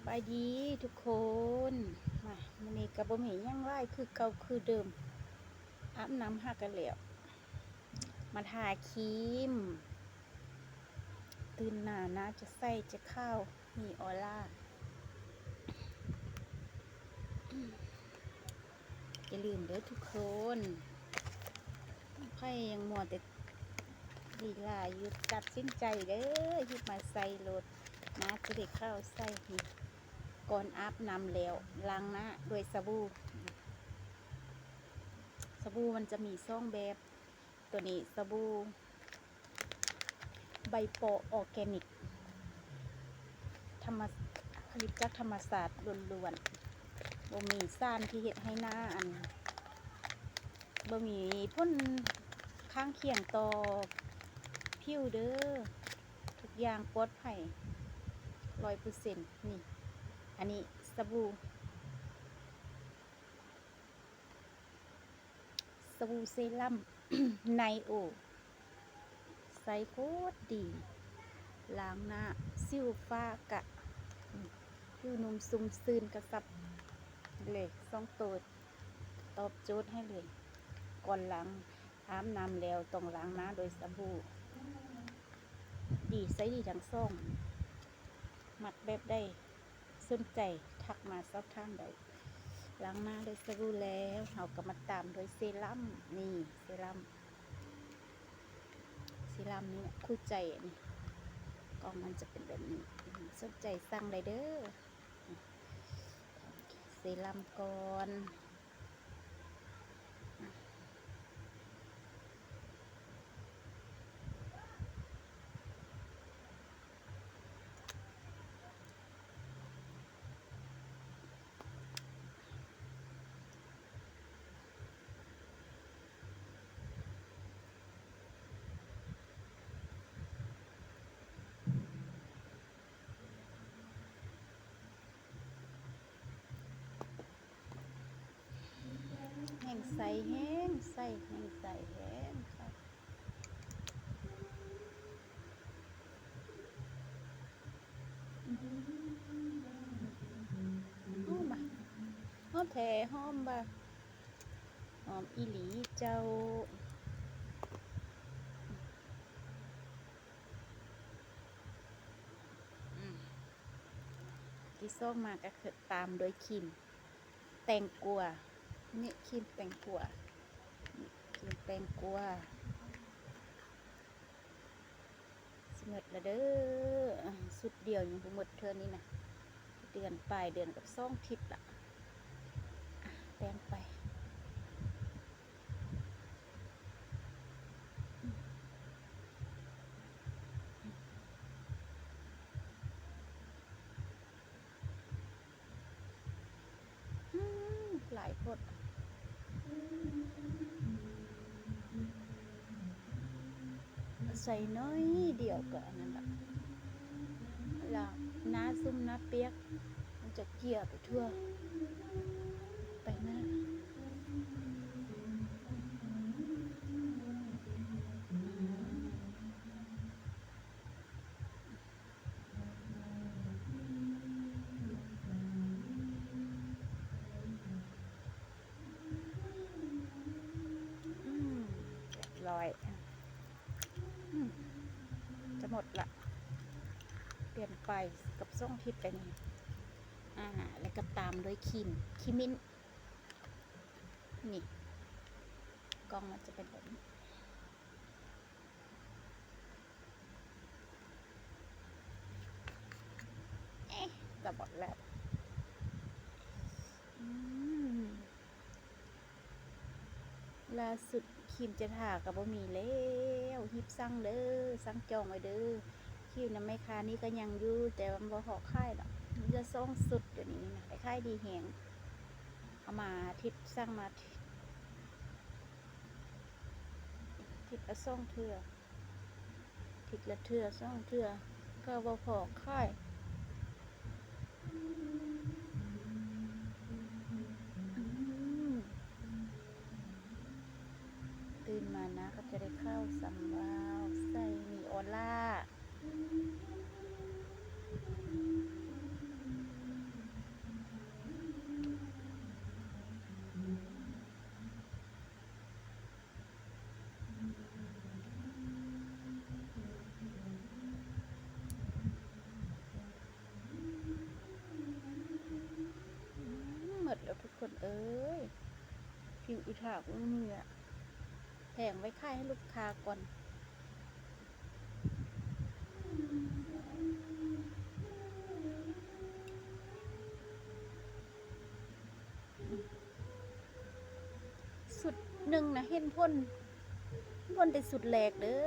ບາຍດີທຸກຄົນ ມາ ມື້ນີ້ກໍບໍ່ມີຫຍັງຫຼາຍ ຄືເກົ່າຄືເດີມ ອາບນ້ຳຫາກໍແລ້ວ ມາທາຄຣີມ ຕື່ນມາໜ້າຈະໃສຈະຂາວ ມີອອລາ. ຢ່າລືມເດີທຸກຄົນ ຂ້ອຍຍັງມົວແຕ່ລີລາຢູ່ ຕັດສິນໃຈເດີ ຮີບມາໃສ່ໂລດ ໜ້າຈະໄດ້ຂາວໃສ. ນີ້ ກ່ອນອາບນ້ຳແລ້ວ ລ້າງໜ້າດ້ວຍສະບູ. ສະບູມັນຈະມີສອງແບບ ໂຕນີ້ສະບູໃບເປາະອອແກນິກ ທຳມະ ຜະລິດຈາກທຳມະຊາດລ້ວນໆ ບໍ່ມີສານທີ່ເຮັດໃຫ້ໜ້າອັນ ບໍ່ມີຜົນຂ້າງຄຽງຕໍ່ຜິວເດີ ທຸກຢ່າງປອດໄພຮ້ອຍເປີເຊັນ. ນີ້ ອັນນີ້ສະບູ ສະບູເຊຣຳ ໄນໂອ ໃຊ້ໂຄດດີ ລ້າງໜ້າ ສິວຟ້າກະ ຜິວນຸ່ມຊຸ່ມຊື່ນກະຊັບເລີຍ ສອງໂຕຕອບໂຈດໃຫ້ເລີຍ. ກ່ອນລ້າງ ອາບນ້ຳແລ້ວຕ້ອງລ້າງໜ້າດ້ວຍສະບູ ດີໃຊ້ດີທັງສອງ ມັກແບບໃດ ສົນໃຈທັກມາສອບຖາມໄດ້. ລ້າງໜ້າດ້ວຍສະບູແລ້ວ ເຮົາກໍມາຕາມດ້ວຍເຊຣຳ. ນີ້ເຊຣຳ ເຊຣຳນີ້ນະ ຄູ່ໃຈ ນີ້ ກ່ອງມັນຈະເປັນແບບນີ້ ສົນໃຈສັ່ງໄດ້ເດີ. ເຊຣຳກ່ອນ. ແຮງໃສແຮງໃສ ແຮງໃສແຮງຄັກ. ຫອມບະ ຫອມແທ້ ຫອມບະ ຫອມອີ່ຫຼີເຈົ້າ. ອືມ ທີສອງມາກໍຄືຕາມດ້ວຍຄຣີມແຕງກວາ. ນີ້ຄຣີມແຕງກວາ ນີ້ຄຣີມແຕງກວາ. ຊິໝົດລະເດີ ຊຸດດຽວຍັງບໍ່ໝົດເທື່ອນີ້ນະ ເດືອນປາຍເດືອນກັບສອງທິດລະ. ອາ ແປງໄປ. ອືມ ຫຼາຍໂພດ ໃສ່ໜ້ອຍດຽວກໍອັນນັ້ນລະ ລະໜ້າຊຸ່ມໜ້າປຽກ ມັນຈະເກຍໄປທົ່ວ ໄປໜ້າ. ອືມ ຮຽບຮ້ອຍ ອືມ ຈະໝົດລະ ປ່ຽນໄປເກືອບສອງທິດແລ້ວນີ້. ອາ ແລ້ວກໍຕາມດ້ວຍຄຣີມ ຄຣີມມິ້ນ ນີ້ ກ່ອງມັນຈະເປັນແບບນີ້. ເອະ ຈະໝົດແລ້ວ ອືມ ລ່າສຸດຄຣີມຈະທາກໍບໍ່ມີແລ້ວ ຮີບສັ່ງເດີ ສັ່ງຈອງໄວ້ເດີ. ຄຣີມນຳແມ່ຄ້ານີ້ກໍຍັງຢູ່ ແຕ່ວ່າມັນບໍ່ພໍຂາຍດອກ ມີແຕ່ສອງຊຸດ ດຽວນີ້ນະ ໄດ້ຂາຍດີແຮງ ເອົາມາທິດ ສັ່ງມາ ທິດລະສອງເທື່ອ ທິດລະເທື່ອສອງເທື່ອ ກໍບໍ່ພໍຂາຍ. ອືມ ຕື່ນມາໜ້າກໍຈະໄດ້ຂາວໃສ ມີອອລາ. ຢູ່ອີກຖ້າບໍ່ມີແຫຼະ ແຜງໄວ້ຂາຍໃຫ້ລູກຄ້າກ່ອນ. ຊຸດໜຶ່ງນະເຫັນຜົນ ຜົນແຕ່ຊຸດແລກເດີ້.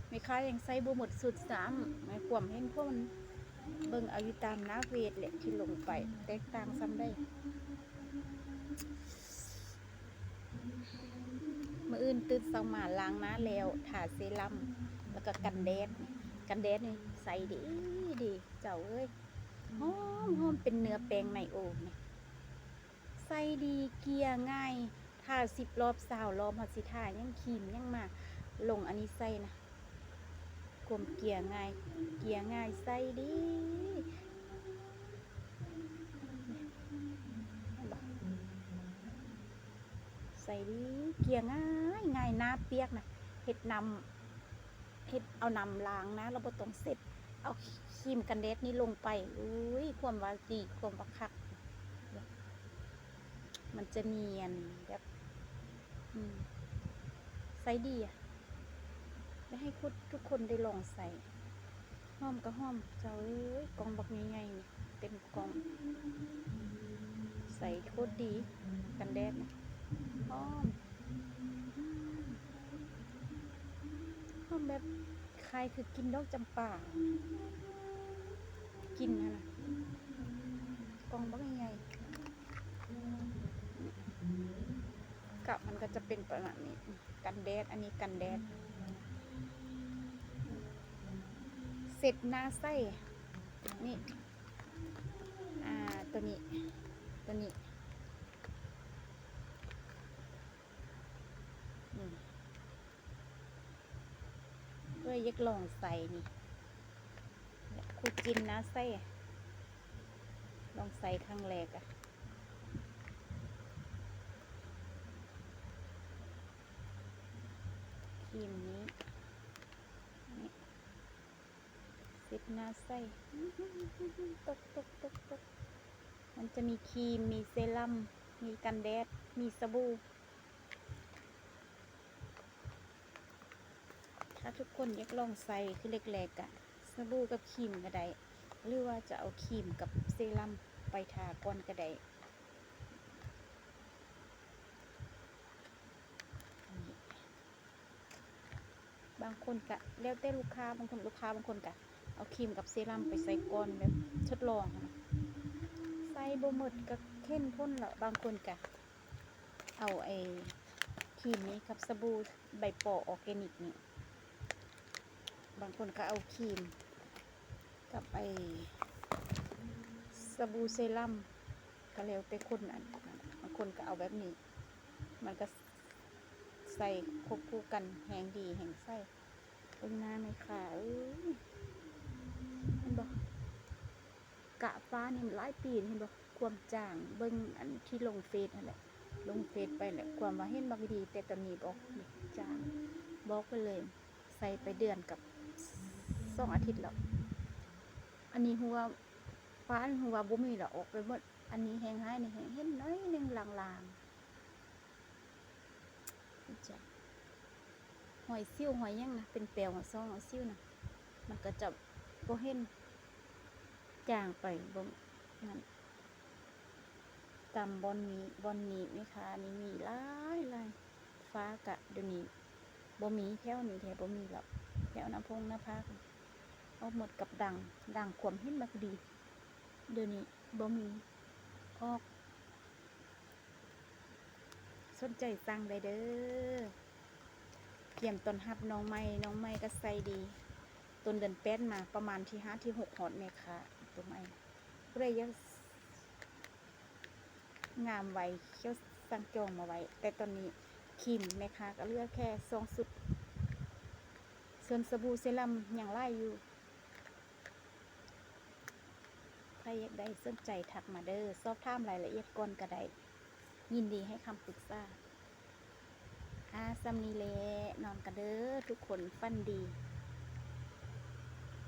ແມ່ຄ້າຍັງໃຊ້ບໍ່ໝົດຊຸດຊ້ຳ ໃນຄວາມເຫັນຜົນ. ເບິ່ງເອົາຢູ່ຕາມໜ້າເຟສແຫຼະທີ່ລົງໄປ ແຕກຕ່າງສ່ຳໃດ. ມື້ອື່ນຕື່ນເຊົ້າມາລ້າງໜ້າແລ້ວ ທາເຊຣັມ ແລ້ວກໍກັນແດດ. ກັນແດດນີ້ໃຊ້ດີ ດີເຈົ້າເອີຍ. ຫອມ ຫອມເປັນເນື້ອແປ້ງໄນໂອນີ້ ໃຊ້ດີ ເກ່ຍງ່າຍ. ທາສິບລອບ ຊາວລອບ ເຮົາຊິທາຫຍັງ ຄຣີມຫຍັງມາລົງອັນນີ້ໃສ່ນະ. ຄວາມເກ່ຍງ່າຍ ເກ່ຍງ່າຍ ໃຊ້ດີ ເຫັນບໍ່? ໃຊ້ດີ ເກ່ຍງ່າຍ ງ່າຍ ໜ້າປຽກນະ ເຮັດນ້ຳ ເຮັດເອົານ້ຳລ້າງນະ ລະບໍ່ຕ້ອງເຊັດ ເອົາຄຣີມກັນແດດນີ້ລົງໄປ. ອຸ້ຍ ຄວາມວ່າດີ ຄວາມວ່າຄັກ ມັນຈະນຽນແບບ ອືມ ໃຊ້ດີອະ ຢາກໃຫ້ທຸກຄົນໄດ້ລອງໃຊ້. ຫອມກໍຫອມ ເຈົ້າເອີຍ ກ່ອງບັກໃຫຍ່ໆນີ້ ເຕັມກ່ອງ ໃຊ້ໂຄດດີ ກັນແດດນະ ຫອມ ຫອມແບບຄ້າຍຄືກິ່ນດອກຈຳປາ ກິ່ນຫັ້ນນະ ກ່ອງບັກໃຫຍ່ໆ ກະມັນກໍຈະເປັນປະມານນີ້ ກັນແດດ ອັນນີ້ກັນແດດ ເຊັດໜ້າໃສ່ ນີ້ ອ່າ ໂຕນີ້ ໂຕນີ້ ອືມ ເອື້ອຍຢາກລອງໃສ່ນີ້ ຄູຈິນນະໃສ່ ລອງໃສ່ຄັ້ງແລກອະ ຄຣີມນີ້ ນີ້ ເຊັດໜ້າໃສ່ ຕົກ ຕົກ ຕົກ ຕົກ ມັນຈະມີຄຣີມ ມີເຊຣັມ ມີກັນແດດ ມີສະບູ. ຖ້າທຸກຄົນຢາກລອງໃຊ້ຄືແລກໆ ກະສະບູກັບຄຣີມກໍໄດ້ ຫຼືວ່າຈະເອົາຄຣີມກັບເຊຣັມໄປທາກ່ອນກໍໄດ້. ອັນນີ້ ບາງຄົນກະແລ້ວແຕ່ລູກຄ້າ ບາງຄົນ ລູກຄ້າບາງຄົນກະເອົາຄຣີມກັບເຊຣັມໄປໃສ່ກ່ອນ ແບບທົດລອງຫັ້ນນະ ໃຊ້ບໍ່ໝົດກະເຫັນຜົນລະ ບາງຄົນກະເອົາໄອ້ຄຣີມນີ້ກັບສະບູໃບປໍອອແກນິກນີ້ ບາງຄົນກະເອົາຄຣີມກັບໄອ້ສະບູເຊຣັມ ກະແລ້ວແຕ່ຄົນ ອັນ ບາງຄົນກະເອົາແບບນີ້ ມັນກະ ໃສ່ຄວບຄູ່ກັນແຮງດີແຮງໃສ. ເບິ່ງໜ້າແມ່ຄ້າເອີຍ ເຫັນບໍ່? ກະຟ້ານີ້ມັນຫຼາຍປີ ເຫັນບໍ່? ຄວາມຈາງ ເບິ່ງອັນທີ່ລົງເຟສຫັ້ນແຫຼະ ລົງເຟສໄປແຫຼະ ຄວາມວ່າເຫັນບັກດີ ແຕ່ຕອນນີ້ບໍ່ ນີ້ຈາງ ບອກໄປເລີຍ ໃສ່ໄປເດືອນກັບສອງອາທິດແລ້ວ. ອັນນີ້ຮູ້ວ່າ ຟ້ານີ້ຮູ້ວ່າບໍ່ມີແລ້ວ ອອກໄປໝົດ. ອັນນີ້ແຮງຮ້າຍນີ້ ແຮງເຫັນໜ້ອຍໜຶ່ງລາງໆ. ຈະ ຮອຍສິວຮອຍຫຍັງນະ ເປັນແປວຮອຍຊອງຮອຍສິວນະ ມັນກໍຈະບໍ່ເຫັນ ຈາງໄປ ບໍ່ນັ້ນ. ຕາມບ່ອນນີ້ ບ່ອນນີ້ແມ່ຄ້ານີ້ມີຫຼາຍໆ. ຟ້າກະດຽວນີ້ບໍ່ມີ ແຖວນີ້ແທ້ບໍ່ມີແລ້ວ ແຖວໜ້າພົງໜ້າພາກ ອອກໝົດກັບດັງ ດັງຄວາມເຫັນບັກດີ ດຽວນີ້ບໍ່ມີອອກ. ສົນໃຈສັ່ງໄດ້ເດີ້ ກຽມຕ້ອນຮັບນ້ອງໃໝ່ ນ້ອງໃໝ່ກໍໃສ່ດີ. ຕົ້ນເດືອນແປດມາປະມານທີຫ້າທີຫົກຮອດແມ່ຄ້າຕົວໃໝ່. ຜູ້ໃດຢາກງາມໄວ ກໍສັ່ງຈອງມາໄວ້ ແຕ່ຕອນນີ້ຄຣີມແມ່ຄ້າກໍເຫຼືອແຄ່ສອງຊຸດ ສ່ວນສະບູເຊຣັມຍັງຫຼາຍຢູ່. ໃຜຢາກໄດ້ສົນໃຈທັກມາເດີ້ ສອບຖາມລາຍລະອຽດກ່ອນກໍໄດ້ ຍິນດີໃຫ້ຄຳປຶກສາ. ອາ ສ່ຳນີ້ແຫຼະ ນອນກັນເດີ້ທຸກຄົນ ຝັນດີ.